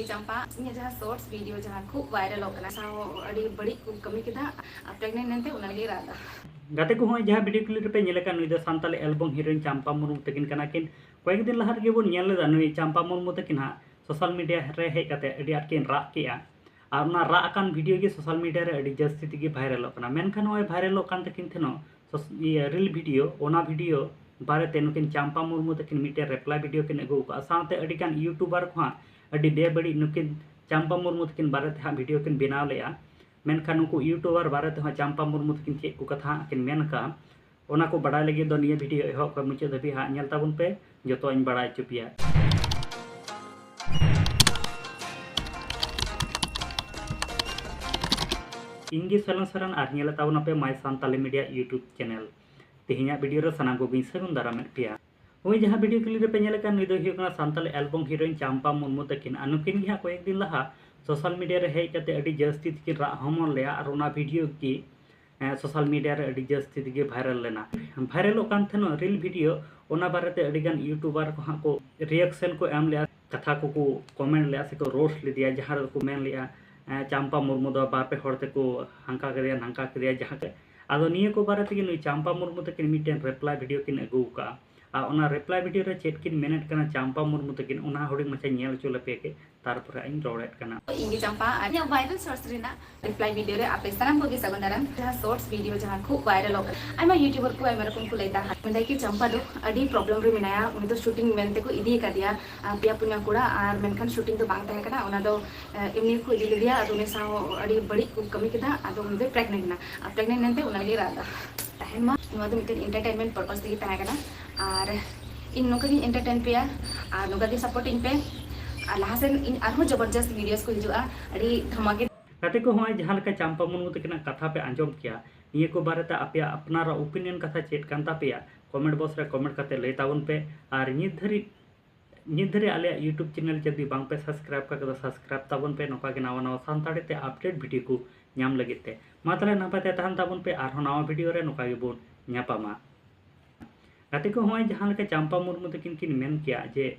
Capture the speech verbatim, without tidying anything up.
ᱪᱟᱢᱯᱟ, ᱤᱧᱟᱹᱜ ᱡᱟᱦᱟᱸ shorts video ᱡᱟᱦᱟᱸ ᱠᱷᱩᱵ ᱵᱷᱟᱭᱨᱟᱞᱚᱜ ᱠᱟᱱᱟ, ᱥᱟᱶ ᱟᱹᱰᱤ ᱵᱟᱹᱲᱤᱡ ᱠᱚ ᱠᱟᱹᱢᱤ ᱠᱮᱫᱟ᱾ ᱟᱨ ᱯᱨᱮᱜᱱᱮᱱᱴ ᱢᱮᱱᱛᱮ ᱚᱱᱟ ᱞᱟᱹᱜᱤᱫ ᱨᱟᱜ ᱫᱟ᱾ ᱜᱟᱛᱮ ᱠᱚ, ᱦᱚᱸᱜᱼᱚᱭ ᱡᱟᱦᱟᱸ ᱵᱷᱤᱰᱤᱭᱳ ᱠᱞᱤᱯ ᱨᱮᱯᱮ ᱧᱮᱞ ᱟᱠᱟᱫ, ᱱᱩᱭ ᱫᱚ ᱥᱟᱱᱛᱟᱞᱤ ᱮᱞᱵᱚᱢ ᱦᱤᱨᱳᱭᱤᱱ ᱪᱟᱢᱯᱟ ᱢᱩᱨᱢᱩ ᱛᱟᱹᱠᱤᱱ ᱠᱟᱱᱟ ᱠᱤᱱ᱾ ᱠᱚᱭᱮᱠ ᱫᱤᱱ ᱞᱟᱦᱟ ᱨᱮᱜᱮ ᱵᱚᱱ ᱧᱮᱞ ᱞᱮᱫᱟ, ᱱᱩᱭ ᱪᱟᱢᱯᱟ ᱢᱩᱨᱢᱩ ᱛᱟᱹᱠᱤᱱ ᱦᱟᱸᱜ ᱥᱳᱥᱟᱞ ᱢᱤᱰᱤᱭᱟ ᱨᱮ ᱦᱮᱡ ᱠᱟᱛᱮ ᱟᱹᱰᱤ ᱟᱸᱴ ᱠᱤᱱ ᱨᱟᱜ ᱠᱮᱜᱼᱟ᱾ ᱟᱨ ᱚᱱᱟ ᱨᱟᱜ ᱟᱠᱟᱱ ᱵᱷᱤᱰᱤᱭᱳ ᱜᱮ ᱥᱳᱥᱟᱞ ᱢᱤᱰᱤᱭᱟ ᱨᱮ ᱟᱹᱰᱤ ᱡᱟᱹᱥᱛᱤ ᱛᱮᱜᱮ ᱵᱷᱟᱭᱨᱟᱞᱚᱜ ᱠᱟᱱᱟ᱾ ᱢᱮᱱᱠᱷᱟᱱ ᱱᱚᱜᱼᱚᱭ ᱵᱷᱟᱭᱨᱟᱞᱚᱜ ᱠᱟᱱ ᱛᱟᱹᱠᱤᱱ ᱛᱟᱦᱮᱱᱚᱜ ᱥᱳᱥ-, ᱤᱭᱟᱹ, ᱨᱤᱞ ᱵᱷᱤᱰᱤᱭᱳ, ᱚᱱᱟ ᱵᱷᱤᱰᱤᱭᱳ ᱵᱟᱨᱮᱛᱮ ᱱᱩᱠᱤᱱ ᱪᱟᱢᱯᱟ ᱢᱩᱨᱢᱩ ᱛᱟᱹᱠᱤᱱ ᱢᱤᱫᱴᱮᱱ ᱨᱤᱯᱞᱟᱭ ᱵᱷᱤᱰᱤᱭᱳ ᱠᱤᱱ ᱟᱹᱜᱩ ᱟᱠᱟᱫᱼᱟ᱾ ᱥᱟᱶᱛᱮ ᱟᱹᱰᱤᱜᱟᱱ ᱭᱩᱴᱩᱵᱟᱨ ᱠᱚᱦᱚᱸ ᱟᱹᱰᱤ ᱵᱮᱵᱟᱹᱲᱤᱡ ᱱᱩᱠᱤᱱ ᱪᱟᱢᱯᱟ ᱢᱩᱨᱢᱩ ᱛᱟᱹᱠᱤᱱ ᱵᱟᱨᱮᱛᱮ ᱦᱟᱸᱜ ᱵᱷᱤᱰᱤᱭᱳ ᱠᱤᱱ ᱵᱮᱱᱟᱣ ᱞᱮᱫᱼᱟ᱾ ᱢᱮᱱᱠᱷᱟᱱ ᱱᱩᱠᱩ ᱭᱩᱴᱩᱵᱟᱨ ᱵᱟᱨᱮ ᱛᱮᱦᱚᱸ ᱪᱟᱢᱯᱟ ᱢᱩᱨᱢᱩ ᱛᱟᱹᱠᱤᱱ ᱪᱮᱫ ᱠᱚ ᱠᱟᱛᱷᱟ ᱦᱟᱸᱜ ᱠᱤᱱ ᱢᱮᱱ ᱟᱠᱟᱫᱼᱟ, ᱚᱱᱟ ᱠᱚ ᱵᱟᱰᱟᱭ ᱞᱟᱹᱜᱤᱫ ᱫᱚ ᱱᱤᱭᱟᱹ ᱵᱷᱤᱰᱤᱭᱳ ᱮᱦᱚᱵ ᱠᱷᱚᱱ ᱢᱩᱪᱟᱹᱫ ᱫᱷᱟᱹᱵᱤᱡ ᱦᱟᱸᱜ ᱧᱮᱞ ᱛᱟᱵᱚᱱ ᱯᱮ, ᱡᱚᱛᱚᱣᱟᱜ ᱤᱧ ᱵᱟᱲᱟᱭ ᱦᱚᱪᱚ ᱯᱮᱭᱟ᱾ ᱤᱧ ᱜᱮ ᱥᱚᱭᱞᱚᱱ ᱥᱚᱨᱮᱱ ᱟᱨ ᱧᱮᱞᱮᱫ ᱛᱟᱵᱚᱱᱟᱯᱮ My Santali Media YouTube channel᱾ ᱛᱮᱦᱮᱧᱟᱜ ᱵᱷᱤᱰᱤᱭᱳ ᱨᱮ ᱥᱟᱱᱟᱢ ᱠᱚᱜᱮᱧ ᱥᱟᱹᱜᱩᱱ ᱫᱟᱨᱟᱢᱮᱫ ᱯᱮᱭᱟ᱾ ᱦᱳᱭ, ᱡᱟᱦᱟᱸ ᱵᱷᱤᱰᱤᱭᱳ ᱠᱞᱤᱯ ᱨᱮᱯᱮ ᱧᱮᱞᱮᱫ ᱠᱟᱱ, ᱱᱩᱭ ᱫᱚᱭ ᱦᱩᱭᱩᱜ ᱠᱟᱱᱟ ᱥᱟᱱᱛᱟᱞᱤ ᱮᱞᱵᱚᱢ ᱦᱤᱨᱳᱭᱤᱱ ᱪᱟᱢᱯᱟ ᱢᱩᱨᱢᱩ ᱛᱟᱹᱠᱤᱱ᱾ ᱟᱨ ᱱᱩᱠᱤᱱ ᱜᱮ ᱦᱟᱸᱜ ᱠᱚᱭᱮᱠ ᱫᱤᱱ ᱞᱟᱦᱟ ᱥᱳᱥᱟᱞ ᱢᱤᱰᱤᱭᱟ ᱨᱮ ᱦᱮᱡ ᱠᱟᱛᱮ ᱟᱹᱰᱤ ᱡᱟᱹᱥᱛᱤ ᱛᱮᱠᱤᱱ ᱨᱟᱜ ᱦᱚᱢᱚᱨ ᱞᱮᱭᱟ᱾ ᱟᱨ ᱚᱱᱟ ᱵᱷᱤᱰᱤᱭᱳ ᱜᱮ, ᱮᱸ, ᱥᱳᱥᱟᱞ ᱢᱤᱰᱤᱭᱟ ᱨᱮ ᱟᱹᱰᱤ ᱡᱟᱹᱥᱛᱤ ᱛᱮᱜᱮ ᱵᱷᱟᱭᱨᱟᱞ ᱞᱮᱱᱟ᱾ ᱵᱷᱟᱭᱨᱟᱞᱚᱜ ᱠᱟᱱ ᱛᱟᱦᱮᱱᱚᱜ ᱨᱤᱞ ᱵᱷᱤᱰᱤᱭᱳ, ᱚᱱᱟ ᱵᱟᱨᱮᱛᱮ ᱟᱹᱰᱤᱜᱟᱱ ᱭᱩᱴᱩᱵᱟᱨ ᱠᱚ ᱦᱟᱸᱜ ᱠᱚ ᱨᱤᱭᱮᱠᱥᱚᱱ ᱠᱚ ᱮᱢ ᱞᱮᱜᱼᱟ, ᱠᱟᱛᱷᱟ ᱠᱚᱠᱚ ᱠᱚᱢᱮᱱᱴ ᱞᱮᱜᱼᱟ ᱥᱮᱠᱚ ᱨᱳᱥᱴ ᱞᱮᱫᱮᱭᱟ, ᱡᱟᱦᱟᱸ ᱨᱮᱫᱚ ᱠᱚ ᱢᱮᱱ ᱞᱮᱜᱼᱟ, ᱮᱸ, ᱪᱟᱢᱯᱟ ᱢᱩᱨᱢᱩ ᱫᱚ ᱵᱟᱨ ᱯᱮ ᱦᱚᱲ ᱛᱮᱠᱚ ᱦᱟᱱᱠᱟ ᱠᱮᱫᱮᱭᱟ, ᱱᱟᱝᱠᱟ ᱠᱮᱫᱮᱭᱟ, ᱡᱟᱦᱟᱸ ᱛᱮ᱾ ᱟᱫᱚ ᱱᱤᱭᱟᱹ ᱠᱚ ᱵᱟᱨᱮ ᱛᱮᱜᱮ ᱱᱩᱭ ᱪᱟᱢᱯᱟ ᱢᱩᱨᱢᱩ ᱛᱟᱹᱠᱤᱱ ᱢᱤᱫᱴᱮᱱ ᱨᱤᱯᱞᱟᱭ ᱵᱷᱤᱰᱤᱭᱳ ᱠᱤᱱ ᱟᱹᱜᱩ ᱟᱠᱟᱫᱼᱟ᱾ ᱟᱨ ᱚᱱᱟ ᱨᱤᱯᱞᱟᱭ ᱵᱷᱤᱰᱤᱭᱳ ᱨᱮ ᱪᱮᱫ ᱠᱤᱱ ᱢᱮᱱᱮᱫ ᱠᱟᱱᱟ ᱪᱟᱢᱯᱟ ᱢᱩᱨᱢᱩ ᱛᱟᱹᱠᱤᱱ, ᱚᱱᱟ ᱦᱩᱰᱤᱧ ᱢᱟᱪᱷᱟ ᱧᱮᱞ ᱦᱚᱪᱚ ᱞᱮᱯᱮ ᱜᱮ, ᱛᱟᱨᱯᱚᱨᱮ ᱤᱧ ᱨᱚᱲᱮᱫ ᱠᱟᱱᱟ᱾ ᱤᱧ ᱜᱮ ᱪᱟᱢᱯᱟ, ᱟᱨ ᱤᱧᱟᱹᱜ ᱵᱷᱟᱭᱨᱟᱞ ᱥᱚᱨᱴᱥ ᱨᱮᱱᱟᱜ ᱨᱤᱯᱞᱟᱭ ᱵᱷᱤᱰᱤᱭᱳ ᱨᱮ ᱟᱯᱮ ᱥᱟᱱᱟᱢ ᱠᱚᱜᱮ ᱥᱟᱹᱜᱩᱱ ᱫᱟᱨᱟᱢ᱾ ᱡᱟᱦᱟᱸ ᱥᱚᱨᱴᱥ ᱵᱷᱤᱰᱤᱭᱳ ᱡᱟᱦᱟᱸ ᱠᱷᱩᱵ ᱵᱷᱟᱭᱨᱟᱞᱚᱜ ᱠᱟᱱᱟ, ᱟᱭᱢᱟ ᱭᱩᱴᱩᱵᱟᱨ ᱠᱚ ᱟᱭᱢᱟ ᱨᱚᱠᱚᱢ ᱠᱚ ᱞᱟᱹᱭ ᱫᱟ, ᱢᱮᱱᱫᱟᱭ ᱠᱤ ᱪᱟᱢᱯᱟ ᱫᱚ ᱟᱹᱰᱤ ᱯᱨᱚᱵᱞᱮᱢ ᱨᱮ ᱢᱮᱱᱟᱭᱟ, ᱩᱱᱤ ᱫᱚ ᱥᱩᱴᱤᱝ ᱢᱮᱱ ᱛᱮᱠᱚ ᱤᱫᱤ ᱟᱠᱟᱫᱮᱭᱟ, ᱟᱨ ᱯᱮᱭᱟ ᱯᱩᱱᱭᱟ ᱠᱚᱲᱟ, ᱟᱨ ᱢᱮᱱᱠᱷᱟᱱ ᱥᱩᱴᱤᱝ ᱫᱚ ᱵᱟᱝ ᱛᱟᱦᱮᱸ ᱠᱟᱱᱟ, ᱚᱱᱟ ᱫᱚ, ᱮ, ᱮᱢᱱᱤ ᱠᱚ ᱤᱫᱤ ᱞᱮᱫᱮᱭᱟ, ᱟᱫᱚ ᱩᱱᱤ ᱥᱟᱶ ᱟᱹᱰᱤ ᱵᱟᱹᱲᱤᱡ ᱠᱚ ᱠᱟᱹᱢᱤ ᱠᱮᱫᱟ, ᱟᱫᱚ ᱩᱱᱤ ᱫᱚᱭ ᱯᱨᱮᱜᱱᱮᱱᱴ ᱮᱱᱟ᱾ ᱟᱨ ᱯᱨᱮᱜᱱᱮᱱᱴ ᱮᱱᱛᱮ ᱚᱱᱟ ᱞᱟᱹᱜᱤᱫ ᱨᱟᱜ ᱮᱫᱟ᱾ ᱛᱟᱦᱮᱱ ᱢᱟ, ᱱᱚᱣᱟ ᱫᱚ ᱢᱤᱫᱴᱮᱱ ᱮᱱᱴᱟᱨᱴᱮᱱᱢᱮᱱᱴ ᱯᱟᱨᱯᱟᱥ ᱛᱮᱜᱮ ᱛᱟᱦᱮᱸ ᱠᱟᱱᱟ, ᱟᱨ ᱤᱧ ᱱᱚᱝᱠᱟ ᱜᱤᱧ ᱮᱱᱴᱟᱨᱴᱮᱱ ᱯᱮᱭᱟ, ᱟᱨ ᱱᱚᱝᱠᱟ ᱜᱮ ᱥᱟᱯᱳᱨᱴ ᱤᱧ ᱯᱮ, ᱟᱨ ᱞᱟᱦᱟ ᱥᱮᱱ ᱤᱧ ᱟᱨᱦᱚᱸ ᱡᱚᱵᱚᱨᱡᱚᱥᱛ ᱵᱷᱤᱰᱤᱭᱳᱥ ᱠᱚ ᱦᱤᱡᱩᱜᱼᱟ, ᱟᱹᱰᱤ ᱫᱷᱟᱢᱟᱠᱮ᱾ ᱜᱟᱛᱮ ᱠᱚ, ᱦᱚᱸᱜᱼᱚᱭ ᱡᱟᱦᱟᱸ ᱞᱮᱠᱟ ᱪᱟᱢᱯᱟ ᱢᱩᱨᱢᱩ ᱛᱟᱹᱠᱤᱱᱟᱜ ᱠᱟᱛᱷᱟ ᱯᱮ ᱟᱸᱡᱚᱢ ᱠᱮᱭᱟ, ᱱᱤᱭᱟᱹ ᱠᱚ ᱵᱟᱨᱮᱛᱮ ᱟᱯᱮᱭᱟᱜ ᱟᱯᱱᱟᱨᱟᱜ ᱚᱯᱤᱱᱤᱭᱚᱱ ᱠᱟᱛᱷᱟ ᱪᱮᱫ ᱠᱟᱱ ᱛᱟᱯᱮᱭᱟ? ᱠᱚᱢᱮᱱᱴ ᱵᱚᱠᱥ ᱨᱮ ᱠᱚᱢᱮᱱᱴ ᱠᱟᱛᱮ ᱞᱟᱹᱭ ᱛᱟᱵᱚᱱ ᱯᱮ᱾ ᱟᱨ ᱱᱤᱛ ᱫᱷᱟᱹᱨᱤᱡ, ᱱᱤᱛ ᱫᱷᱟᱹᱨᱤᱡ ᱟᱞᱮᱭᱟᱜ ᱭᱩᱴᱩᱵᱽ ᱪᱮᱱᱮᱞ ᱡᱩᱫᱤ ᱵᱟᱝ ᱯᱮ ᱥᱟᱵᱥᱠᱨᱟᱭᱤᱵᱽ ᱠᱟᱜ ᱠᱷᱟᱡ ᱫᱚ ᱥᱟᱵᱥᱠᱨᱟᱭᱤᱵᱽ ᱛᱟᱵᱚᱱ ᱯᱮ, ᱱᱚᱝᱠᱟ ᱜᱮ ᱱᱟᱣᱟ ᱱᱟᱣᱟ ᱥᱟᱱᱛᱟᱲᱤ ᱛᱮ ᱟᱯᱰᱮᱴ ᱵᱷᱤᱰᱤᱭᱳ ᱠᱚ ᱧᱟᱢ ᱞᱟᱹᱜᱤᱫ ᱛᱮ᱾ ᱢᱟ ᱛᱟᱦᱞᱮ ᱱᱟᱯᱟᱭ ᱛᱮ ᱛᱟᱦᱮᱱ ᱛᱟᱵᱚᱱ ᱯᱮ, ᱟᱨᱦᱚᱸ ᱱᱟᱣᱟ ᱵᱷᱤᱰᱤᱭᱳ ᱨᱮ ᱱᱚᱝᱠᱟ ᱜᱮᱵᱚᱱ ᱧᱟᱯᱟᱢᱟ᱾ ᱜᱟᱛᱮ ᱠᱚ, ᱦᱚᱸᱜᱼᱚᱭ ᱡᱟᱦᱟᱸ ᱞᱮᱠᱟ ᱪᱟᱢᱯᱟ ᱢᱩᱨᱢᱩ ᱛᱟᱹᱠᱤᱱ ᱠᱤᱱ ᱢᱮᱱ ᱠᱮᱭᱟ ᱡᱮ